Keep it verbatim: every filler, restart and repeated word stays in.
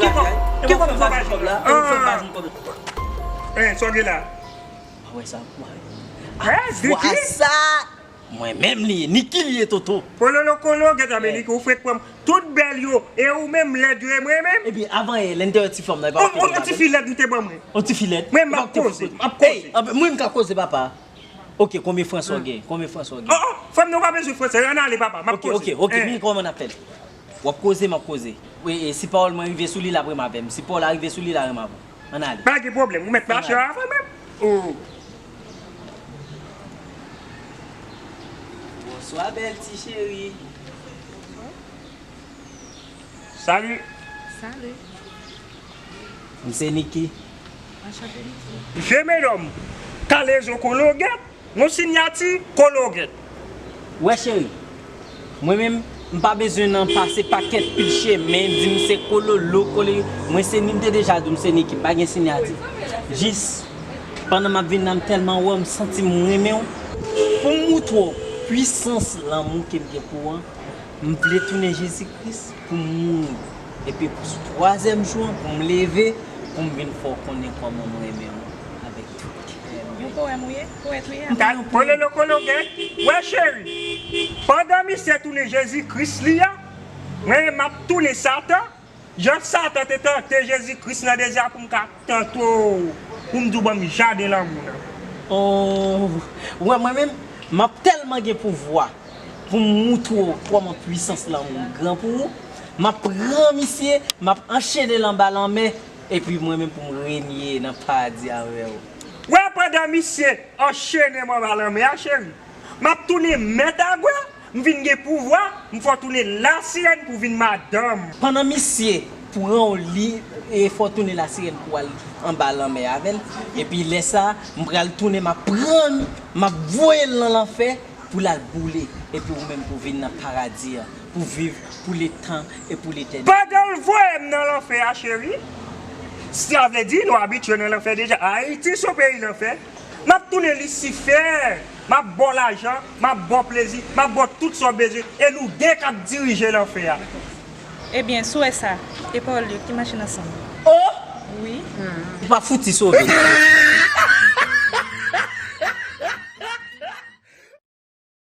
Ki kòb? Ki kòb m fè w pa jwenn la? E w fè m pa jwenn kòb la? Hein, sa w gen la? A wè sa, a wè. Hein, Diki? Fwa sa, mwen menm li ye, Niki li ye, Toto. Pololo kolo, geta men Niki, ou fenk pran m. Tout bèl yo, e ou menm lèd yo, e mwen menm? Ebyen, avan yè, lè n te wè ti fanm nan, e pa ou ki te ba m. On tifi lèd ou te ban mwen. On tifi lèd? Mwen, m ap poze. M ap poze. Mwen, m ka koze, papa. Ok, konbyen fran sa w gen? Konbyen fran sa w gen? Oh, oh, fanm nan pa bezwen fran sa, ann ale, papa, m ap koze. Ok, ok, ok, men kòman n ap fè l? W ap koze, m ap koze. Wi, e si pawòl mwen rive sou li, l ap renmen avè m. Si pawòl la rive sou li, l ap renmen avè m. Ann ale. Pa gen pwoblèm, ou mèt mache avan menm. Oh. Bonswa, bèl ti cheri. Salut. Salut. M se Niki. Anchante, Niki. Mesye, medam, kalezo kologèt, yon siyati kologèt. Wè, cheri, mwen menm, m pa bezwen nan pase pakèt pil chemen, di m se kololo, kole. Mwen se, m te deja di w, m se Niki, m pa gen siyati. Jis, pandan m ap vin la, m tèlman wè w, m santi m renmen w. Pou m moutre w pwisans lanmou ke m gen pou w an, m vle tounen Jezi Kris pou m mouri. Epi pou sou twazyèm jou an, pou m leve, pou m vin fè w konnen kòman m renmen w avèk tout kè m. Yon powèm ou ye? Powèt ou ye? Pololo kolo gen. Wè, cheri, pandan misye tounen Jezi Kris li a, mwen, m ap tounen Satan. Jan Satan te tante Jezi Kris nan dezè a, pou m ka tante w, pou m di w ban m jaden lanmou nan. Oh, wè, mwen menm, m ap tèlman gen pouvwa pou m moutre w kòman pwisans lanmou gran pou ou. M ap pran misye, m ap anchene l anba lanmè, epi mwen menm pou m renye nan paradi avè w. Wè, pandan misye anchene m anba lanmè a, cheri, m ap tounen mèt a gwè, m vin gen pouvwa, m fè w tounen lasirèn pou w vin madanm. Pandan misye pran w, li, e fè w tounen lasirèn pou w al anba lanmè avè l. Epi lè sa a, m pral tounen, m ap pran l, m ap voye l nan lanfè pou l al boule. Epi ou menm pou w vin nan paradi a, pou w viv pou letan e pou letènite. Pandan l voye m nan lanfè a, cheri, sa vle di nou abitye nan lanfè deja. Ayiti se yon peyi lanfè. M ap tounen Lisifè, m ap ba w lajan, m ap ba w plezi, m ap ba w tout sa w bezwen, e nou de k ap dirije lanfè a. Ebyen, si w wè sa, e pawòl yo ki mache ansanm. Oh! Wi. Ou pa fouti sove.